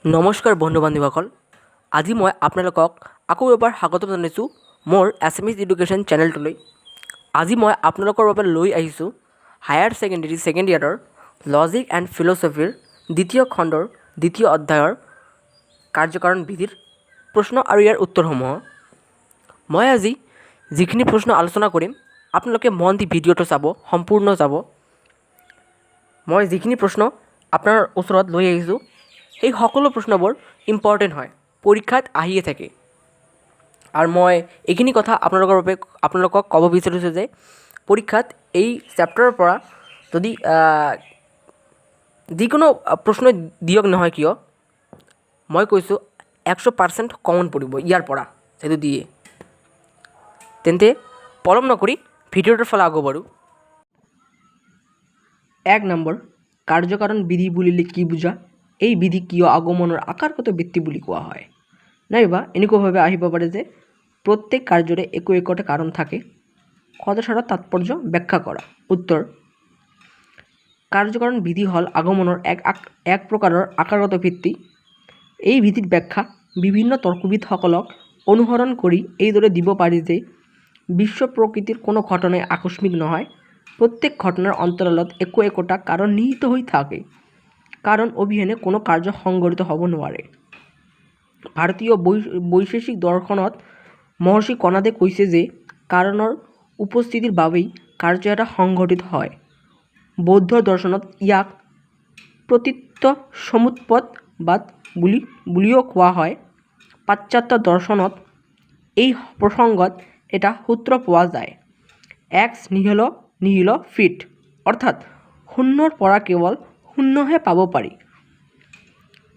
নমস্কাৰ বন্ধু বান্ধৱীসকল, আজি মই আপোনালোকক আকৌ এবাৰ স্বাগতম জনাইছোঁ মোৰ এছামিজ এডুকেশ্যন চেনেলটোলৈ। আজি মই আপোনালোকৰ বাবে লৈ আহিছোঁ হায়াৰ ছেকেণ্ডেৰী ছেকেণ্ড ইয়াৰৰ লজিক এণ্ড ফিল'চফিৰ দ্বিতীয় খণ্ডৰ দ্বিতীয় অধ্যায়ৰ কাৰ্যকাৰণ বিধিৰ প্ৰশ্ন আৰু ইয়াৰ উত্তৰসমূহ। মই আজি যিখিনি প্ৰশ্ন আলোচনা কৰিম, আপোনালোকে মন দি ভিডিঅ'টো চাব, সম্পূৰ্ণ চাব। মই যিখিনি প্ৰশ্ন আপোনাৰ ওচৰত লৈ আহিছোঁ, সেই সকলো প্ৰশ্নবোৰ ইম্পৰ্টেণ্ট হয়, পৰীক্ষাত আহিয়ে থাকে। আৰু মই এইখিনি কথা আপোনালোকৰ বাবে আপোনালোকক ক'ব বিচাৰিছোঁ যে পৰীক্ষাত এই চেপ্টাৰৰ পৰা যদি যিকোনো প্ৰশ্ন দিয়ক নহয় কিয়, মই কৈছোঁ 100% কমন পৰিব ইয়াৰ পৰা সেইটো দিয়ে। তেন্তে পলম নকৰি ভিডিঅ'টোৰ ফালে আগবাঢ়োঁ। 1 নম্বৰ, কাৰ্যকাৰণ বিধি বুলিলে কি বুজা? এই বিধি কিয় আগমনৰ আকাৰগত ভিত্তি বুলি কোৱা হয়? নাইবা এনেকুৱাভাৱে আহিব পাৰে যে প্ৰত্যেক কাৰ্যৰে একো একোটা কাৰণ থাকে, কথাষাৰৰ তাৎপৰ্য ব্যাখ্যা কৰা। উত্তৰ, কাৰ্যকাৰণ বিধি হ'ল আগমনৰ এক প্ৰকাৰৰ আকাৰগত ভিত্তি। এই ভিত্তিৰ ব্যাখ্যা বিভিন্ন তৰ্কবিদসকলক অনুসৰণ কৰি এইদৰে দিব পাৰি যে বিশ্ব প্ৰকৃতিৰ কোনো ঘটনাই আকস্মিক নহয়। প্ৰত্যেক ঘটনাৰ অন্তৰালত একো একোটা কাৰণ নিহিত হৈ থাকে। কাৰণ অবিহনে কোনো কাৰ্য সংঘটিত হ'ব নোৱাৰে। ভাৰতীয় বৈশেষিক দৰ্শনত মহৰ্ষি কণাদে কৈছে যে কাৰণৰ উপস্থিতিৰ বাবেই কাৰ্য এটা সংঘটিত হয়। বৌদ্ধ দৰ্শনত ইয়াক প্ৰতীত্য সমুৎপদবাদ বুলিও কোৱা হয়। পাশ্চাত্য দৰ্শনত এই প্ৰসংগত এটা সূত্ৰ পোৱা যায়, এক্স নিহিল নিহিল ফিট, অৰ্থাৎ শূন্যৰ পৰা কেৱল শূন্যহে পাব পাৰি।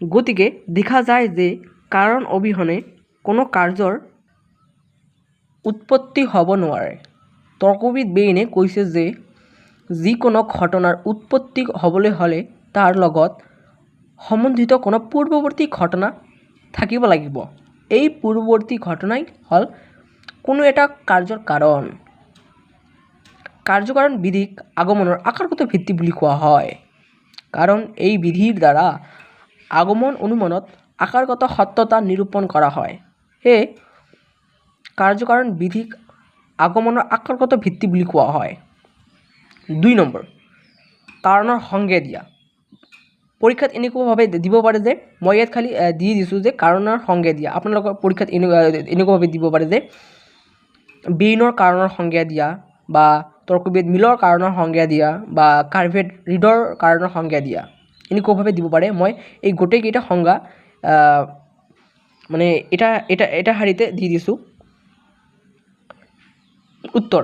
গতিকে দেখা যায় যে কাৰণ অবিহনে কোনো কাৰ্যৰ উৎপত্তি হ'ব নোৱাৰে। তৰ্কবিদ বেইনে কৈছে যে যিকোনো ঘটনাৰ উৎপত্তি হ'বলৈ হ'লে তাৰ লগত সম্বন্ধিত কোনো পূৰ্বৱৰ্তী ঘটনা থাকিব লাগিব। এই পূৰ্বৱৰ্তী ঘটনাই হ'ল কোনো এটা কাৰ্যৰ কাৰণ। কাৰ্যকাৰণ বিধিক আগমনৰ আকাৰগত ভিত্তি বুলি কোৱা হয়, কাৰণ এই বিধিৰ দ্বাৰা আগমন অনুমানত আকাৰগত সত্যতা নিৰূপণ কৰা হয়। সেয়ে কাৰ্যকাৰণ বিধিক আগমনৰ আকাৰগত ভিত্তি বুলি কোৱা হয়। 2 নম্বৰ, কাৰণৰ সংজ্ঞা দিয়া। পৰীক্ষাত এনেকুৱাভাৱে দিব পাৰে যে মই ইয়াত খালি দি দিছোঁ যে কাৰণৰ সংজ্ঞা দিয়া। আপোনালোকৰ পৰীক্ষাত এনেকুৱাভাৱে দিব পাৰে যে বেইনৰ কাৰণৰ সংজ্ঞা দিয়া, বা তৰ্কবিদ মিলৰ কাৰণৰ সংজ্ঞা দিয়া, বা কাৰ্ভেট ৰিডৰ কাৰণৰ সংজ্ঞা দিয়া, এনেকুৱাভাৱে দিব পাৰে। মই এই গোটেইকেইটা সংজ্ঞা মানে এটা এটা এটা শাৰীতে দি দিছোঁ। উত্তৰ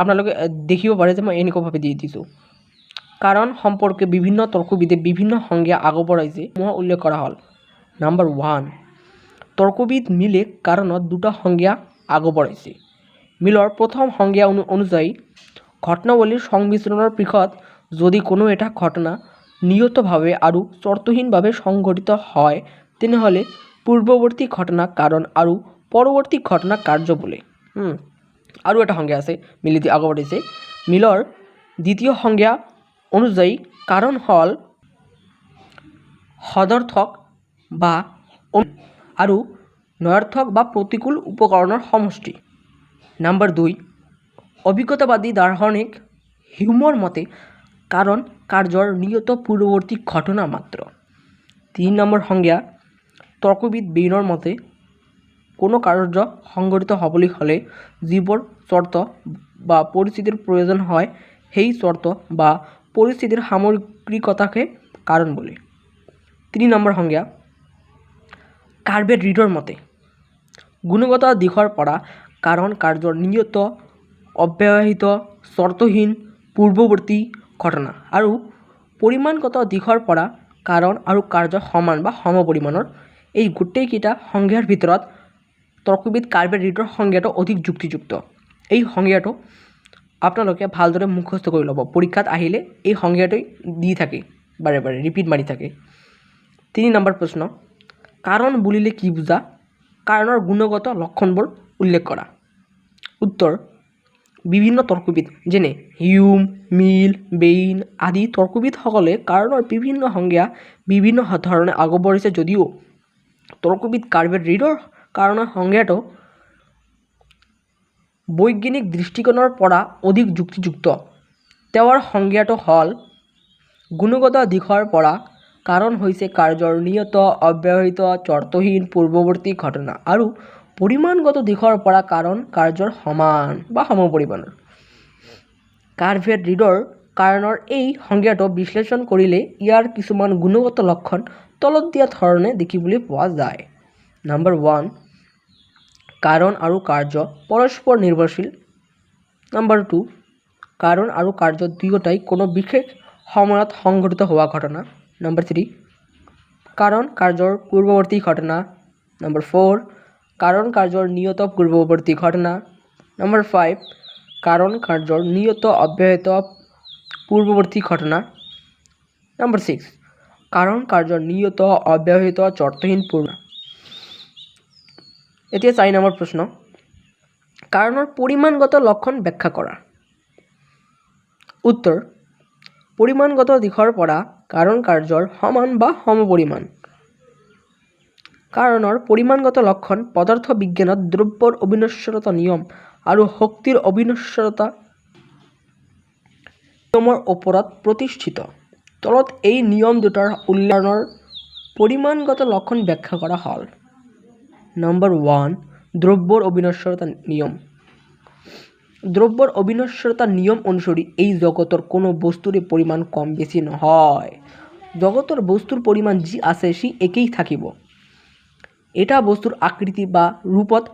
আপোনালোকে দেখিব পাৰে যে মই এনেকুৱাভাৱে দি দিছোঁ। কাৰণ সম্পৰ্কে বিভিন্ন তৰ্কবিদে বিভিন্ন সংজ্ঞা আগবঢ়াইছে, মই উল্লেখ কৰা হ'ল। নাম্বাৰ 1, তৰ্কবিদ মিলে কাৰণত দুটা সংজ্ঞা আগবঢ়াইছে। মিলৰ প্ৰথম সংজ্ঞা অনুযায়ী ঘটনাৱলীৰ সংমিশ্ৰণৰ পিছত যদি কোনো এটা ঘটনা নিয়তভাৱে আৰু চৰ্তহীনভাৱে সংঘটিত হয়, তেনেহ'লে পূৰ্বৱৰ্তী ঘটনা কাৰণ আৰু পৰৱৰ্তী ঘটনা কাৰ্য বোলে। আৰু এটা সংজ্ঞা আছে মিলি দি আগবঢ়াইছে। মিলৰ দ্বিতীয় সংজ্ঞা অনুযায়ী কাৰণ হ'ল সদৰ্থক বা আৰু নঞৰ্থক বা প্ৰতিকূল উপকৰণৰ সমষ্টি। নাম্বাৰ 2, অভিজ্ঞতাবাদী দাৰ্শনিক হিউমৰ মতে কাৰণ কাৰ্যৰ নিয়ত পূৰ্বৱৰ্তী ঘটনা মাত্ৰ। 3 নম্বৰ সংজ্ঞা, তৰ্কবিদ বেইনৰ মতে কোনো কাৰ্য সংঘটিত হ'বলৈ হ'লে যিবোৰ চৰ্ত বা পৰিস্থিতিৰ প্ৰয়োজন হয়, সেই চৰ্ত বা পৰিস্থিতিৰ সামগ্ৰিকতাকে কাৰণ বোলে। 3 নম্বৰ সংজ্ঞা, কাৰ্ভেট ৰিডৰ মতে গুণগত দিশৰ পৰা কাৰণ কাৰ্যৰ নিয়ত অব্যাহিত চৰ্তহীন পূৰ্বৱৰ্তী ঘটনা আৰু পৰিমাণগত দিশৰ পৰা কাৰণ আৰু কাৰ্য সমান বা সমপৰিমাণৰ। এই গোটেইকেইটা সংজ্ঞাৰ ভিতৰত তৰ্কবিদ কাৰ্ভেট ৰিডৰ সংজ্ঞাটো অধিক যুক্তিযুক্ত। এই সংজ্ঞাটো আপোনালোকে ভালদৰে মুখস্থ কৰি ল'ব। পৰীক্ষাত আহিলে এই সংজ্ঞাটোই দি থাকে, বাৰে বাৰে ৰিপিট মাৰি থাকে। 3 নম্বৰ প্ৰশ্ন, কাৰণ বুলিলে কি বুজা? কাৰণৰ গুণগত লক্ষণবোৰ উল্লেখ কৰা। উত্তৰ, বিভিন্ন তৰ্কবিদ যেনে হিউম, মিল, বেইন আদি তৰ্কবিদসকলে কাৰণৰ বিভিন্ন সংজ্ঞা বিভিন্ন ধৰণে আগবঢ়াইছে যদিও তৰ্কবিদ কাৰ্ভেট ৰীডৰ কাৰণৰ সংজ্ঞাটো বৈজ্ঞানিক দৃষ্টিকোণৰ পৰা অধিক যুক্তিযুক্ত। তেওঁৰ সংজ্ঞাটো হ'ল, গুণগত দিশৰ পৰা কাৰণ হৈছে কাৰ্যৰ নিয়ত, অব্যাহত, চৰ্তহীন পূৰ্বৱৰ্তী ঘটনা আৰু পৰিমাণগত দিশৰ পৰা কাৰণ কাৰ্যৰ সমান বা সমপৰিমাণৰ। কাৰ্ভেট ৰীডৰ কাৰণৰ এই সংজ্ঞাটো বিশ্লেষণ কৰিলে ইয়াৰ কিছুমান গুণগত লক্ষণ তলত দিয়া ধৰণে দেখিবলৈ পোৱা যায়। নাম্বাৰ 1, কাৰণ আৰু কাৰ্য পৰস্পৰ নিৰ্ভৰশীল। নাম্বাৰ 2, কাৰণ আৰু কাৰ্য দুয়োটাই কোনো বিশেষ সময়ত সংঘটিত হোৱা ঘটনা। নাম্বাৰ 3, কাৰণ কাৰ্যৰ পূৰ্বৱৰ্তী ঘটনা। নাম্বাৰ 4, কাৰণ কাৰ্যৰ নিয়ত পূৰ্বৱৰ্তী ঘটনা। নাম্বাৰ 5, কাৰণ কাৰ্যৰ নিয়ত অব্যাহত পূৰ্বৱৰ্তী ঘটনা। নাম্বাৰ 6, কাৰণ কাৰ্যৰ নিয়ত অব্যাহত চৰ্তহীন পূৰ্ণ। এতিয়া 4 নম্বৰ প্ৰশ্ন, কাৰণৰ পৰিমাণগত লক্ষণ ব্যাখ্যা কৰা। উত্তৰ, পৰিমাণগত দিশৰ পৰা কাৰণ কাৰ্যৰ সমান বা সমপৰিমাণ। কাৰণৰ পৰিমাণগত লক্ষণ পদাৰ্থ বিজ্ঞানত দ্ৰব্যৰ অবিনশ্বৰতা নিয়ম আৰু শক্তিৰ অবিনশ্বৰতা নিয়মৰ ওপৰত প্ৰতিষ্ঠিত। তলত এই নিয়ম দুটাৰ উল্লেখৰ পৰিমাণগত লক্ষণ ব্যাখ্যা কৰা হ'ল। নম্বৰ 1, দ্ৰব্যৰ অবিনশ্বৰতা নিয়ম। দ্ৰব্যৰ অবিনশ্বৰতা নিয়ম অনুসৰি এই জগতৰ কোনো বস্তুৰে পৰিমাণ কম বেছি নহয়। জগতৰ বস্তুৰ পৰিমাণ যি আছে সি একেই থাকিব। এটা বস্তুৰ আকৃতি বা ৰূপত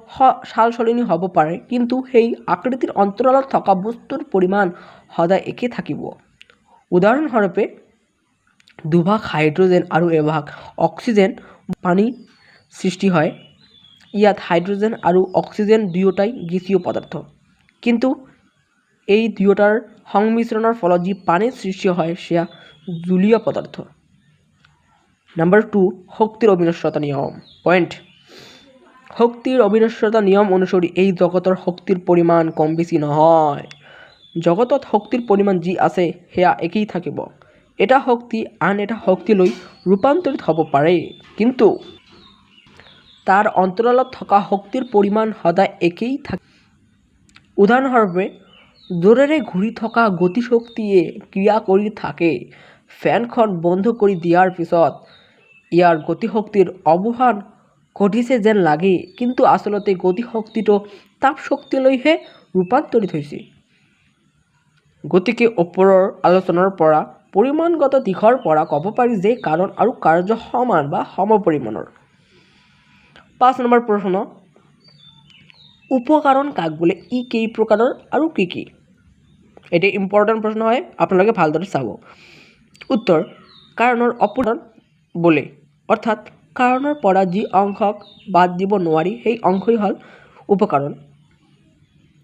সালসলনি হ'ব পাৰে, কিন্তু সেই আকৃতিৰ অন্তৰালত থকা বস্তুৰ পৰিমাণ সদায় একে থাকিব। উদাহৰণস্বৰূপে, দুভাগ হাইড্ৰজেন আৰু এভাগ অক্সিজেন পানী সৃষ্টি হয়। ইয়াত হাইড্ৰজেন আৰু অক্সিজেন দুয়োটাই গেছীয় পদাৰ্থ, কিন্তু এই দুয়োটাৰ সংমিশ্ৰণৰ ফলত যি পানীৰ সৃষ্টি হয় সেয়া জলীয় পদাৰ্থ। নাম্বাৰ 2, শক্তিৰ অবিনশ্বৰতা নিয়ম। পইণ্ট, শক্তিৰ অবিনশ্বৰতা নিয়ম অনুসৰি এই জগতৰ শক্তিৰ পৰিমাণ কম বেছি নহয়। জগতত শক্তিৰ পৰিমাণ যি আছে সেয়া একেই থাকিব। এটা শক্তি আন এটা শক্তিলৈ ৰূপান্তৰিত হ'ব পাৰে, কিন্তু তাৰ অন্তৰালত থকা শক্তিৰ পৰিমাণ সদায় একেই থাকে। উদাহৰণস্বৰূপে, জোৰেৰে ঘূৰি থকা গতিশক্তিয়ে ক্ৰিয়া কৰি থাকে। ফেনখন বন্ধ কৰি দিয়াৰ পিছত ইয়াৰ গতিশক্তিৰ অৱসান ঘটিছে যেন লাগে, কিন্তু আচলতে গতিশক্তিটো তাপশক্তিলৈহে ৰূপান্তৰিত হৈছে। গতিকে ওপৰৰ আলোচনাৰ পৰা পৰিমাণগত দিশৰ পৰা ক'ব পাৰি যে কাৰণ আৰু কাৰ্য সমান বা সমপৰিমাণৰ। 5 নম্বৰ প্ৰশ্ন, উপকাৰণ কাক বোলে, ই কেই প্ৰকাৰৰ আৰু কি কি? এতিয়া ইম্পৰ্টেণ্ট প্ৰশ্ন হয়, আপোনালোকে ভালদৰে চাব। উত্তৰ, কাৰণৰ অপসাৰণ বোলে, অৰ্থাৎ কাৰণৰ পৰা যি অংশক বাদ দিব নোৱাৰি সেই অংশই হ'ল উপকাৰণ।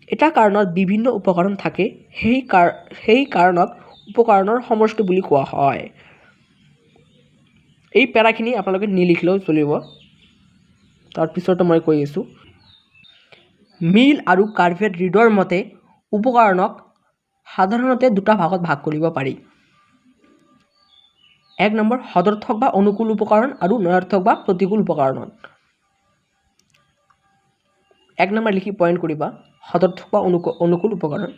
এটা কাৰণত বিভিন্ন উপকৰণ থাকে, সেই কাৰণক উপকৰণৰ সমষ্টি বুলি কোৱা হয়। এই পেৰাখিনি আপোনালোকে নিলিখিলেও চলিব, তাৰপিছতো মই কৈ আছোঁ। মিল আৰু কাৰ্ভেট ৰীডৰ মতে উপকৰণক সাধাৰণতে দুটা ভাগত ভাগ কৰিব পাৰি। 1 নম্বৰ, সদৰ্থক বা অনুকূল উপকৰণ আৰু নঞৰ্থক বা প্ৰতিকূল উপকৰণ। 1 নম্বৰ লিখি পইণ্ট কৰিবা, সদৰ্থক বা অনুকূল উপকৰণ।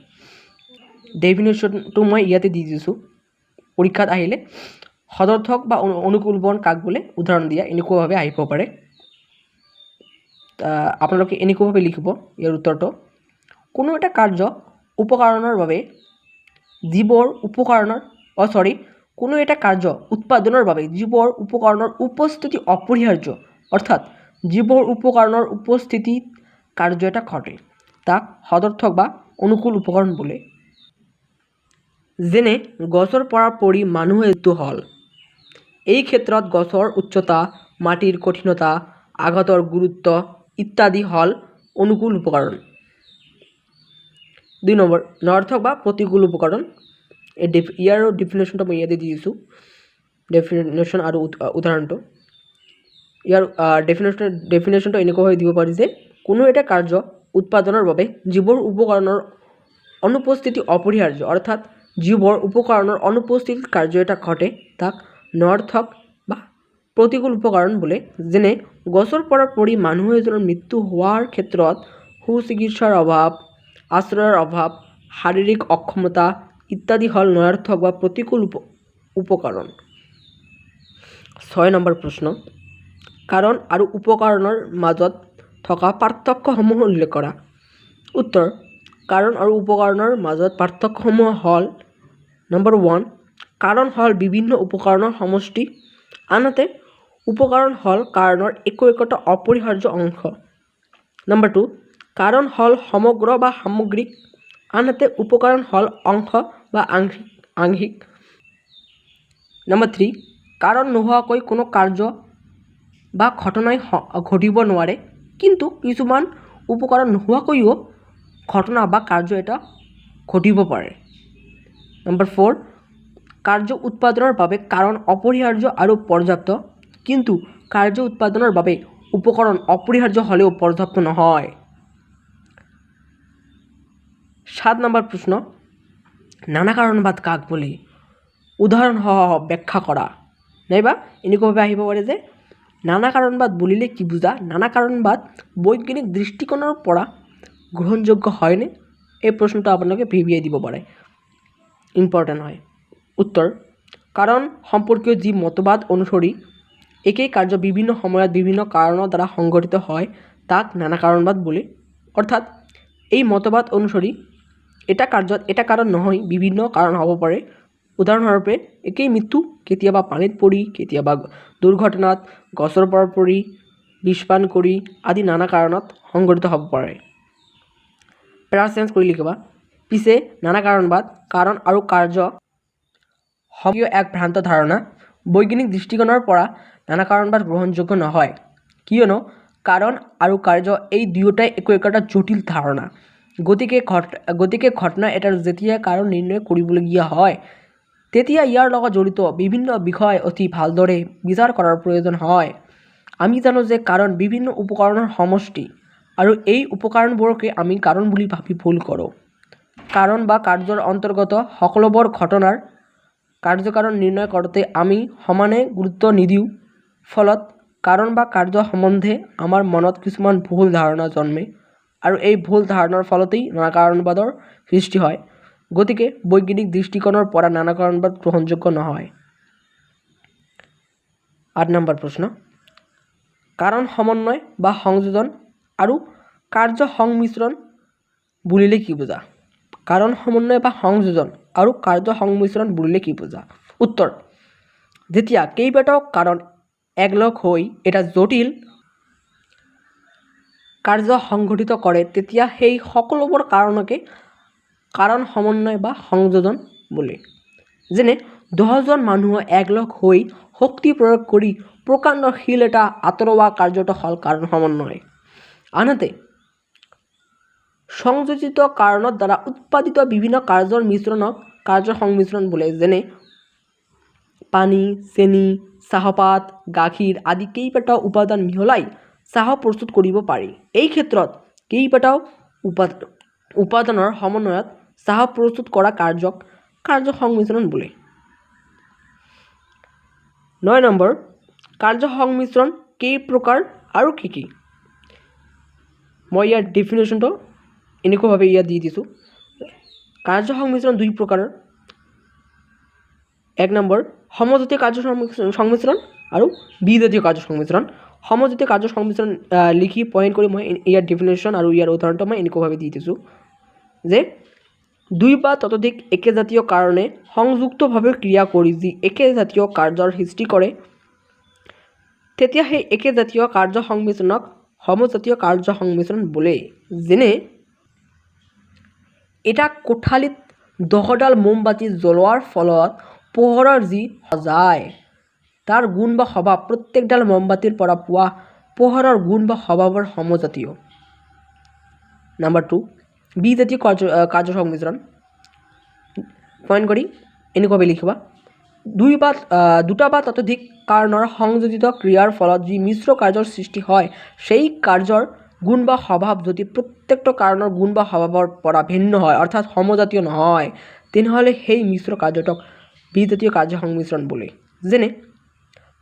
ডেফিনেশ্যনটো মই ইয়াতে দি দিছোঁ, পৰীক্ষাত আহিলে সদৰ্থক বা অনুকূল উপকৰণ কাক বোলে উদাহৰণ দিয়া, এনেকুৱাভাৱে আহিব পাৰে। আপোনালোকে এনেকুৱাভাৱে লিখিব ইয়াৰ উত্তৰটো। কোনো এটা কাৰ্য উপকৰণৰ বাবে যিবোৰ উপকৰণৰ, অ' চৰি, কোনো এটা কাৰ্য উৎপাদনৰ বাবে যিবোৰ উপকৰণৰ উপস্থিতি অপৰিহাৰ্য, অৰ্থাৎ যিবোৰ উপকৰণৰ উপস্থিতিত কাৰ্য এটা ঘটে তাক সদৰ্থক বা অনুকূল উপকৰণ বোলে। যেনে গছৰ পৰা পৰি মানুহে মৃত্যু হ'ল, এই ক্ষেত্ৰত গছৰ উচ্চতা, মাটিৰ কঠিনতা, আঘাতৰ গুৰুত্ব ইত্যাদি হ'ল অনুকূল উপকৰণ। 2 নম্বৰ, নঞৰ্থক বা প্ৰতিকূল উপকৰণ। ইয়াৰ ডেফিনেশ্যনটো মই ইয়াতে দি দিছোঁ, ডেফিনেশ্যন আৰু উদাহৰণটো। ইয়াৰ ডেফিনেশ্যনটো এনেকুৱাভাৱে দিব পাৰি যে কোনো এটা কাৰ্য উৎপাদনৰ বাবে যিবোৰ উপকৰণৰ অনুপস্থিতি অপৰিহাৰ্য, অৰ্থাৎ যিবোৰ উপকৰণৰ অনুপস্থিতিত কাৰ্য এটা ঘটে তাক নঞৰ্থক বা প্ৰতিকূল উপকৰণ বোলে। যেনে গছৰ পৰা পৰি মানুহ এজনৰ মৃত্যু হোৱাৰ ক্ষেত্ৰত সুচিকিৎসাৰ অভাৱ, আশ্ৰয়ৰ অভাৱ, শাৰীৰিক অক্ষমতা ইত্যাদি হ'ল নঞৰ্থক বা প্ৰতিকূল উপকৰণ। 6 নম্বৰ প্ৰশ্ন, কাৰণ আৰু উপকৰণৰ মাজত থকা পাৰ্থক্যসমূহ উল্লেখ কৰা। উত্তৰ, কাৰণ আৰু উপকৰণৰ মাজত পাৰ্থক্যসমূহ হ'ল, নম্বৰ 1, কাৰণ হ'ল বিভিন্ন উপকৰণৰ সমষ্টি, আনহাতে উপকৰণ হ'ল কাৰণৰ একো একোটা অপৰিহাৰ্য অংশ। নম্বৰ 2, কাৰণ হ'ল সমগ্ৰ বা সামগ্ৰিক, আনহাতে উপকৰণ হ'ল অংশ বা আংশিক। নম্বৰ 3, কাৰণ নোহোৱাকৈ কোনো কাৰ্য বা ঘটনাই ঘটিব নোৱাৰে, কিন্তু কিছুমান উপকৰণ নোহোৱাকৈও ঘটনা বা কাৰ্য এটা ঘটিব পাৰে। নম্বৰ 4, কাৰ্য উৎপাদনৰ বাবে কাৰণ অপৰিহাৰ্য আৰু পৰ্যাপ্ত, কিন্তু কাৰ্য উৎপাদনৰ বাবে উপকৰণ অপৰিহাৰ্য হ'লেও পৰ্যাপ্ত নহয়। 7 নম্বৰ প্ৰশ্ন, নানাকাৰণবাদ কাক বোলে? উদাহৰণসহ ব্যাখ্যা কৰা। নাইবা এনেকুৱাভাৱে আহিব পাৰে যে নানাকাৰণবাদ বুলিলে কি বুজা? নানাকাৰণবাদ বৈজ্ঞানিক দৃষ্টিকোণৰ পৰা গ্ৰহণযোগ্য হয়নে? এই প্ৰশ্নটো আপোনালোকে ভিভিআই দিব পাৰে, ইম্পৰ্টেণ্ট হয়। উত্তৰ, কাৰণ সম্পৰ্কীয় যি মতবাদ অনুসৰি একেই কাৰ্য বিভিন্ন সময়ত বিভিন্ন কাৰণৰ দ্বাৰা সংঘটিত হয় তাক নানাকাৰণবাদ বোলে। অৰ্থাৎ এই মতবাদ অনুসৰি এটা কাৰ্যত এটা কাৰণ নহয়, বিভিন্ন কাৰণ হ'ব পাৰে। উদাহৰণস্বৰূপে একেই মৃত্যু কেতিয়াবা পানীত পৰি, কেতিয়াবা দুৰ্ঘটনাত, গছৰ পৰা পৰি, বিষপান কৰি আদি নানা কাৰণত সংঘটিত হ'ব পাৰে। পেৰা চেঞ্জ কৰি লিখিবা। পিছে নানাকাৰণবাদ কাৰণ আৰু কাৰ্য সম্পৰ্কীয় এক ভ্ৰান্ত ধাৰণা। বৈজ্ঞানিক দৃষ্টিকোণৰ পৰা নানাকাৰণবাদ গ্ৰহণযোগ্য নহয়, কিয়নো কাৰণ আৰু কাৰ্য এই দুয়োটাই একো একোটা জটিল ধাৰণা। গতিকে ঘটনা এটাৰ যেতিয়া কাৰণ নিৰ্ণয় কৰিবলগীয়া হয় তেতিয়া ইয়াৰ লগত জড়িত বিভিন্ন বিষয় অতি ভালদৰে বিচাৰ কৰাৰ প্ৰয়োজন হয়। আমি জানো যে কাৰণ বিভিন্ন উপকৰণৰ সমষ্টি আৰু এই উপকৰণবোৰকে আমি কাৰণ বুলি ভাবি ভুল কৰোঁ। কাৰণ বা কাৰ্যৰ অন্তৰ্গত সকলোবোৰ ঘটনাৰ কাৰ্যকাৰণ নিৰ্ণয় কৰোঁতে আমি সমানে গুৰুত্ব নিদিওঁ। ফলত কাৰণ বা কাৰ্য সম্বন্ধে আমাৰ মনত কিছুমান ভুল ধাৰণা জন্মে আৰু এই ভুল ধাৰণাৰ ফলতেই নানাকাৰণবাদৰ সৃষ্টি হয়। গতিকে বৈজ্ঞানিক দৃষ্টিকোণৰ পৰা নানাকাৰণবাদ গ্ৰহণযোগ্য নহয়। 8 নম্বৰ প্ৰশ্ন, কাৰণ সমন্বয় বা সংযোজন আৰু কাৰ্য সংমিশ্ৰণ বুলিলে কি বুজা? কাৰণ সমন্বয় বা সংযোজন আৰু কাৰ্য সংমিশ্ৰণ বুলিলে কি বুজা? উত্তৰ, যেতিয়া কেইবাটাও কাৰণ একলগ হৈ এটা জটিল কাৰ্য সংঘটিত কৰে তেতিয়া সেই সকলোবোৰ কাৰণকে কাৰণ সমন্বয় বা সংযোজন বোলে। যেনে 10জন মানুহ একলগ হৈ শক্তি প্ৰয়োগ কৰি প্ৰকাণ্ড শিল এটা আঁতৰোৱা কাৰ্যটো হ'ল কাৰণ সমন্বয়। আনহাতে সংযোজিত কাৰণৰ দ্বাৰা উৎপাদিত বিভিন্ন কাৰ্যৰ মিশ্ৰণক কাৰ্য সংমিশ্ৰণ বোলে। যেনে পানী, চেনি, চাহপাত, গাখীৰ আদি কেইবাটাও উপাদান মিহলাই চাহ প্ৰস্তুত কৰিব পাৰি। এই ক্ষেত্ৰত কেইবাটাও উপাদানৰ সমন্বয়ত চাহ প্ৰস্তুত কৰা কাৰ্যক কাৰ্য সংমিশ্ৰণ বোলে। 9 নম্বৰ, কাৰ্য সংমিশ্ৰণ কেই প্ৰকাৰ আৰু কি কি? মই ইয়াৰ ডেফিনেশ্যনটো এনেকুৱাভাৱে ইয়াত দি দিছোঁ। কাৰ্য সংমিশ্ৰণ দুই প্ৰকাৰৰ। 1 নম্বৰ সমজাতীয় কাৰ্য সংমিশ্ৰণ আৰু বিজাতীয় কাৰ্য সংমিশ্ৰণ। সমজাতীয় কাৰ্য সংমিশ্ৰণ লিখি পইণ্ট কৰি মই ইয়াৰ ডেফিনেশ্যন আৰু ইয়াৰ উদাহৰণটো মই এনেকুৱাভাৱে দি দিছোঁ যে দুই বা ততোধিক একেজাতীয় কাৰণে সংযুক্তভাৱে ক্ৰিয়া কৰি যি একেজাতীয় কাৰ্যৰ সৃষ্টি কৰে তেতিয়া সেই একেজাতীয় কাৰ্য সংমিশ্ৰণক সমজাতীয় কাৰ্য সংমিশ্ৰণ বোলে। যেনে এটা কোঠালিত 10ডাল মোমবাতি জ্বলোৱাৰ ফলত পোহৰৰ যি যায় তাৰ গুণ বা স্বভাৱ প্ৰত্যেকডাল মোমবাতিৰ পৰা পোৱা পোহৰৰ গুণ বা স্বভাৱৰ সমজাতীয়। নাম্বাৰ 2, বিজাতীয় কাৰ্য সংমিশ্ৰণ পইণ্ট কৰি এনেকুৱাভাৱে লিখিবা। দুটা বা ততোধিক কাৰণৰ সংযোজিত ক্ৰিয়াৰ ফলত যি মিশ্ৰ কাৰ্যৰ সৃষ্টি হয় সেই কাৰ্যৰ গুণ বা স্বভাৱ যদি প্ৰত্যেকটো কাৰণৰ গুণ বা স্বভাৱৰ পৰা ভিন্ন হয়, অৰ্থাৎ সমজাতীয় নহয়, তেনেহ'লে সেই মিশ্ৰ কাৰ্যটোক বিজাতীয় কাৰ্য সংমিশ্ৰণ বোলে। যেনে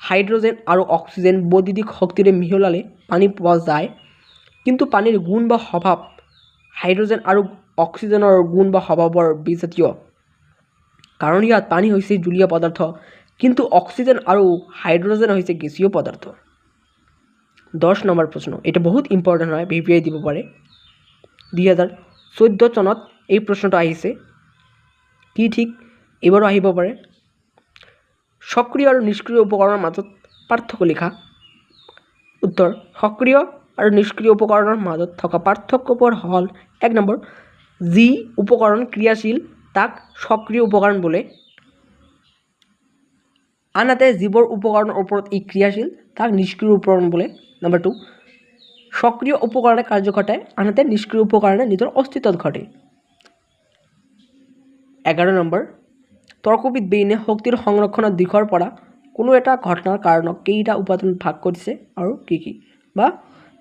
হাইড্ৰজেন আৰু অক্সিজেন বৈদ্যুতিক শক্তিৰে মিহলালে পানী পোৱা যায়, কিন্তু পানীৰ গুণ বা স্বভাৱ হাইড্ৰজেন আৰু অক্সিজেনৰ গুণ বা স্বভাৱৰ বিজাতীয়। কাৰণ ইয়াত পানী হৈছে জুলীয়া পদাৰ্থ, কিন্তু অক্সিজেন আৰু হাইড্ৰজেন হৈছে গেছীয় পদাৰ্থ। 10 নম্বৰ প্ৰশ্ন, এইটো বহুত ইম্পৰ্টেণ্ট হয়, ভি পি আই দিব পাৰে। 2014 চনত এই প্ৰশ্নটো আহিছে, কি ঠিক এইবাৰো আহিব পাৰে। সক্ৰিয় আৰু নিষ্ক্ৰিয় উপকৰণৰ মাজত পাৰ্থক্য লিখা। উত্তৰ, সক্ৰিয় আৰু নিষ্ক্ৰিয় উপকৰণৰ মাজত থকা পাৰ্থক্যবোৰ হ'ল, 1 নম্বৰ, যি উপকৰণ ক্ৰিয়াশীল তাক সক্ৰিয় উপকৰণ বোলে, আনহাতে যিবোৰ উপকৰণৰ ওপৰত ই ক্ৰিয়াশীল তাক নিষ্ক্ৰিয় উপকৰণ বোলে। নম্বৰ 2, সক্ৰিয় উপকৰণে কাৰ্য ঘটায়, আনহাতে নিষ্ক্ৰিয় উপকৰণে নিজৰ অস্তিত্বত ঘটে। 11 নম্বৰ, তৰ্কবিদ বেইনে শক্তিৰ সংৰক্ষণৰ দিশৰ পৰা কোনো এটা ঘটনাৰ কাৰণক কেইটা উপাদান ভাগ কৰিছে আৰু কি কি? বা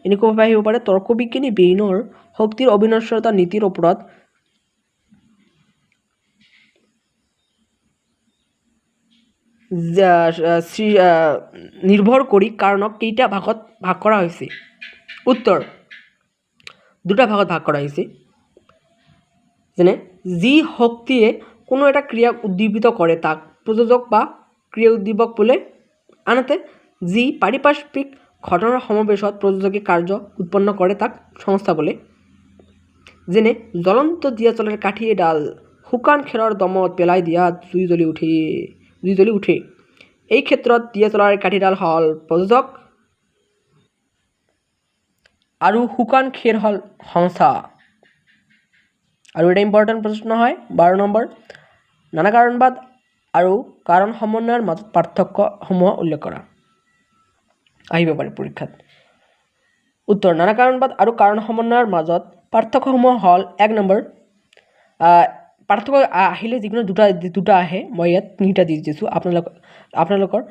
এনেকুৱাভাৱে আহিব পাৰে, তৰ্কবিজ্ঞানী বেইনৰ শক্তিৰ অবিনশ্বৰতা নীতিৰ ওপৰত নিৰ্ভৰ কৰি কাৰণক কেইটা ভাগত ভাগ কৰা হৈছে? উত্তৰ, দুটা ভাগত ভাগ কৰা হৈছে। যেনে যি শক্তিয়ে কোনো এটা ক্ৰিয়াক উদ্দীপিত কৰে তাক প্ৰযোজক বা ক্ৰিয়া উদ্দীপক বোলে, আনহাতে যি পাৰিপাৰ্শ্বিক ঘটনাৰ সমাৱেশত প্ৰযোজকে কাৰ্য উৎপন্ন কৰে তাক সংস্থা বোলে। যেনে জ্বলন্ত দিয়াচলাইৰ কাঠি এডাল শুকান খেৰৰ দমত পেলাই দিয়াত জুই জ্বলি উঠে। এই ক্ষেত্ৰত দিয়াচলাইৰ কাঠিডাল হ'ল প্ৰযোজক আৰু শুকান খেৰ হ'ল সংস্থা। আৰু এটা ইম্পৰ্টেণ্ট প্ৰশ্ন হয় 12 নম্বৰ, নানা কাৰণবাদ আৰু কাৰণ সমন্বয়ৰ মাজত পাৰ্থক্যসমূহ উল্লেখ কৰা, আহিব পাৰে পৰীক্ষাত। উত্তৰ, নানা কাৰণবাদ আৰু কাৰণ সমন্বয়ৰ মাজত পাৰ্থক্যসমূহ হ'ল, 1 নম্বৰ, পাৰ্থক্য আহিলে যিকোনো দুটা আহে, মই ইয়াত তিনিটা দি দিছোঁ, আপোনালোকৰ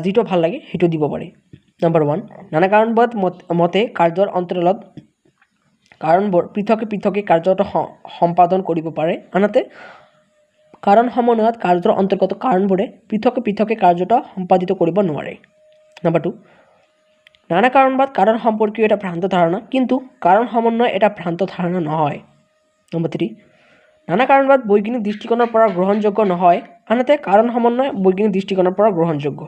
যিটো ভাল লাগে সেইটো দিব পাৰে। নম্বৰ 1, নানা কাৰণবাদ মতে কাৰ্যৰ অন্তৰালত কাৰণবোৰ পৃথকে পৃথকে কাৰ্যটো সম্পাদন কৰিব পাৰে, আনহাতে কাৰণ সমন্বয়ত কাৰ্যৰ অন্তৰ্গত কাৰণবোৰে পৃথকে পৃথকে কাৰ্যটো সম্পাদিত কৰিব নোৱাৰে। নম্বৰ 2, নানা কাৰণবাদ কাৰণ সম্পৰ্কীয় এটা ভ্ৰান্ত ধাৰণা, কিন্তু কাৰণ সমন্বয় এটা ভ্ৰান্ত ধাৰণা নহয়। নম্বৰ 3, নানা কাৰণবাদ বৈজ্ঞানিক দৃষ্টিকোণৰ পৰা গ্ৰহণযোগ্য নহয়, আনহাতে কাৰণ সমন্বয় বৈজ্ঞানিক দৃষ্টিকোণৰ পৰা গ্ৰহণযোগ্য।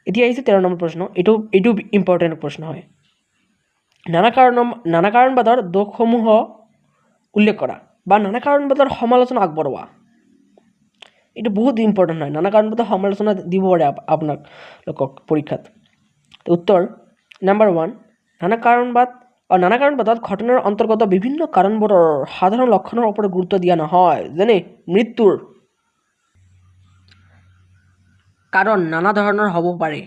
এতিয়া আহিছে 13 নম্বৰ প্ৰশ্ন, এইটো ইম্পৰ্টেণ্ট প্ৰশ্ন হয়। নানা কাৰণবাদৰ দোষসমূহ উল্লেখ কৰা বা নানা কাৰণবাদৰ সমালোচনা আগবঢ়োৱা, এইটো বহুত ইম্পৰ্টেণ্ট হয়। নানা কাৰণবাদৰ সমালোচনা দিব পাৰে আপোনালোকক পৰীক্ষাত। উত্তৰ, নাম্বাৰ 1, নানা কাৰণবাদত ঘটনাৰ অন্তৰ্গত বিভিন্ন কাৰণবোৰৰ সাধাৰণ লক্ষণৰ ওপৰত গুৰুত্ব দিয়া নহয়, যেনে মৃত্যুৰ কাৰণ নানা ধৰণৰ হ'ব পাৰে,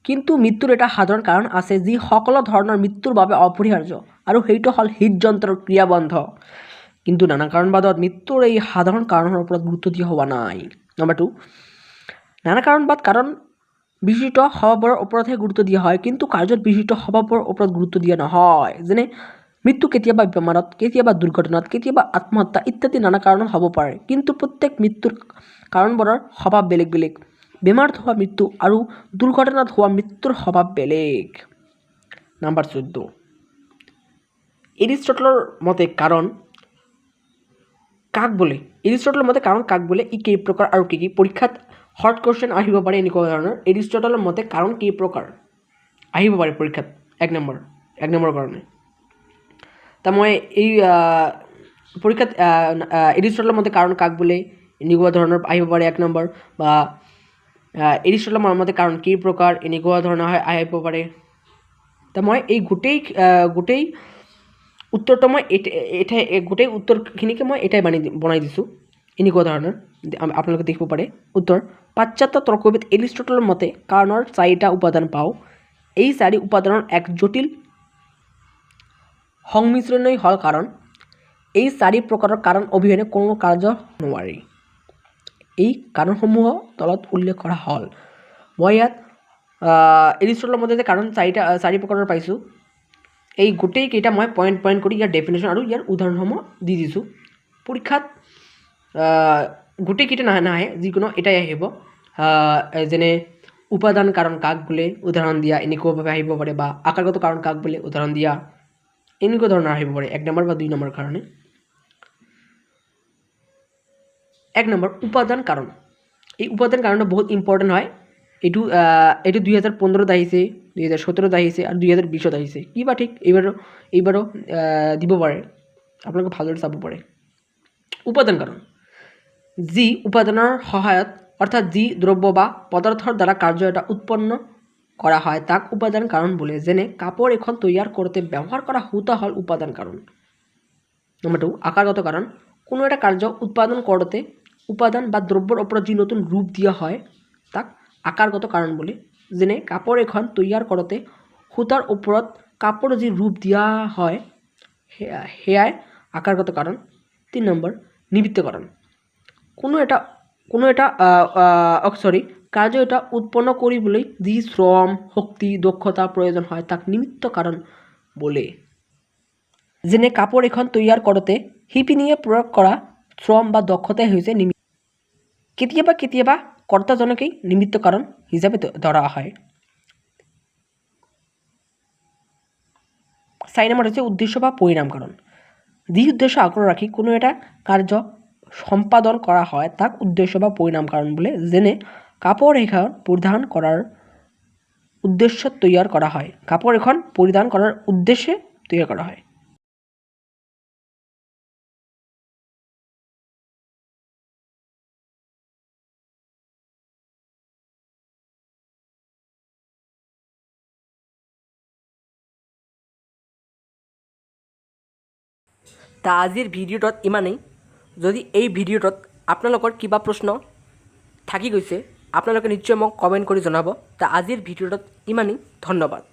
কিন্তু মৃত্যুৰ এটা সাধাৰণ কাৰণ আছে যি সকলো ধৰণৰ মৃত্যুৰ বাবে অপৰিহাৰ্য, আৰু সেইটো হ'ল হৃদযন্ত্ৰৰ ক্ৰিয়াবন্ধ। কিন্তু নানা কাৰণবাদত মৃত্যুৰ এই সাধাৰণ কাৰণৰ ওপৰত গুৰুত্ব দিয়া হোৱা নাই। নম্বৰ 2, নানা কাৰণবাদ কাৰণ বিশিষ্ট স্বভাৱৰ ওপৰতহে গুৰুত্ব দিয়া হয়, কিন্তু কাৰ্যত বিশিষ্ট স্বভাৱৰ ওপৰত গুৰুত্ব দিয়া নহয়, যেনে মৃত্যু কেতিয়াবা বেমাৰত, কেতিয়াবা দুৰ্ঘটনাত, কেতিয়াবা আত্মহত্যা ইত্যাদি নানা কাৰণত হ'ব পাৰে, কিন্তু প্ৰত্যেক মৃত্যুৰ কাৰণবোৰৰ স্বভাৱ বেলেগ বেলেগ। বেমাৰত হোৱা মৃত্যু আৰু দুৰ্ঘটনাত হোৱা মৃত্যুৰ স্বভাৱ বেলেগ। নাম্বাৰ 14, এৰিষ্টটলৰ মতে কাৰণ কাক বোলে? এৰিষ্টটলৰ মতে কাৰণ কাক বোলে? ই কেই প্ৰকাৰ আৰু কি কি? পৰীক্ষাত শৰ্ট কুৱেশ্যন আহিব পাৰে এনেকুৱা ধৰণৰ। এৰিষ্টটলৰ মতে কাৰণ কেই প্ৰকাৰ আহিব পাৰে পৰীক্ষাত, এক নম্বৰ কাৰণে। তা মই এই পৰীক্ষাত এৰিষ্টটলৰ মতে কাৰণ কাক বোলে এনেকুৱা ধৰণৰ আহিব পাৰে 1 নম্বৰ, বা এৰিষ্টটলৰ মতে কাৰণ কেই প্ৰকাৰ এনেকুৱা ধৰণৰ আহিব পাৰে। তা মই এই গোটেই উত্তৰটো মই এঠাই গোটেই উত্তৰখিনিকে মই এটাই বনাই দিছোঁ এনেকুৱা ধৰণৰ, আপোনালোকে দেখিব পাৰে। উত্তৰ, পাশ্চাত্য তৰ্কবিদ এৰিষ্টটলৰ মতে কাৰণৰ 4টা উপাদান পাওঁ। এই 4 উপাদানৰ এক জটিল সংমিশ্ৰণেই হ'ল কাৰণ। এই 4 প্ৰকাৰৰ কাৰণ অবিহনে কোনো কাৰ্য নোৱাৰি। এই কাৰণসমূহ তলত উল্লেখ কৰা হ'ল। মই ইয়াত এৰিষ্টটলৰ মতে যে কাৰণ চাৰি প্ৰকাৰৰ পাইছোঁ, এই গোটেইকেইটা মই পইণ্ট পইণ্ট কৰি ইয়াৰ ডেফিনেশ্যন আৰু ইয়াৰ উদাহৰণসমূহ দি দিছোঁ। পৰীক্ষাত গোটেইকেইটা নাহে, যিকোনো এটাই আহিব। যেনে উপাদান কাৰণ কাক বোলে উদাহৰণ দিয়া, এনেকুৱাভাৱে আহিব পাৰে, বা আকাৰগত কাৰণ কাক বোলে উদাহৰণ দিয়া, এনেকুৱা ধৰণৰ আহিব পাৰে 1 নম্বৰ বা 2 নম্বৰ কাৰণে। 1 নম্বৰ উপাদান কাৰণ। এই উপাদান কাৰণটো বহুত ইম্পৰ্টেণ্ট হয়। এইটো 2015 আহিছে, 2017 আহিছে আৰু 2020 আহিছে। কিবা ঠিক এইবাৰো দিব পাৰে, আপোনালোকে ভালদৰে চাব পাৰে। উপাদান কাৰণ যি উপাদানৰ সহায়ত অৰ্থাৎ যি দ্ৰব্য বা পদাৰ্থৰ দ্বাৰা কাৰ্য এটা উৎপন্ন কৰা হয় তাক উপাদান কাৰণ বোলে। যেনে কাপোৰ এখন তৈয়াৰ কৰোঁতে ব্যৱহাৰ কৰা সূতা হ'ল উপাদান কাৰণ। নম্বৰ 2 আকাৰগত কাৰণ। কোনো এটা কাৰ্য উৎপাদন কৰোঁতে উপাদান বা দ্ৰব্যৰ ওপৰত যি নতুন ৰূপ দিয়া হয় তাক আকাৰগত কাৰণ বোলে। যেনে কাপোৰ এখন তৈয়াৰ কৰোঁতে সূতাৰ ওপৰত কাপোৰ যি ৰূপ দিয়া হয় সেয়াই আকাৰগত কাৰণ। 3 নম্বৰ নিমিত্ত কাৰণ। কোনো এটা কাৰ্য এটা উৎপন্ন কৰিবলৈ যি শ্ৰম, শক্তি, দক্ষতা প্ৰয়োজন হয় তাক নিমিত্ত কাৰণ বোলে। যেনে কাপোৰ এখন তৈয়াৰ কৰোঁতে শিপিনীয়ে প্ৰয়োগ কৰা শ্ৰম বা দক্ষতাই হৈছে নিমিত্ত। কেতিয়াবা কেতিয়াবা কৰ্তাজনকেই নিমিত্ত কাৰণ হিচাপে ধৰা হয়। 4 নম্বৰ হৈছে উদ্দেশ্য বা পৰিণাম কাৰণ। যি উদ্দেশ্য আগত ৰাখি কোনো এটা কাৰ্য সম্পাদন কৰা হয় তাক উদ্দেশ্য বা পৰিণাম কাৰণ বোলে। যেনে কাপোৰ এখন পৰিধান কৰাৰ উদ্দেশ্য তৈয়াৰ কৰা হয়, কাপোৰ এখন পৰিধান কৰাৰ উদ্দেশ্যে তৈয়াৰ কৰা হয়। তা আজিৰ ভিডিঅ'টোত ইমানেই। যদি এই ভিডিঅ'টোত আপোনালোকৰ কিবা প্ৰশ্ন থাকি গৈছে আপোনালোকে নিশ্চয় মোক কমেণ্ট কৰি জনাব। তা আজিৰ ভিডিঅ'টোত ইমানেই, ধন্যবাদ।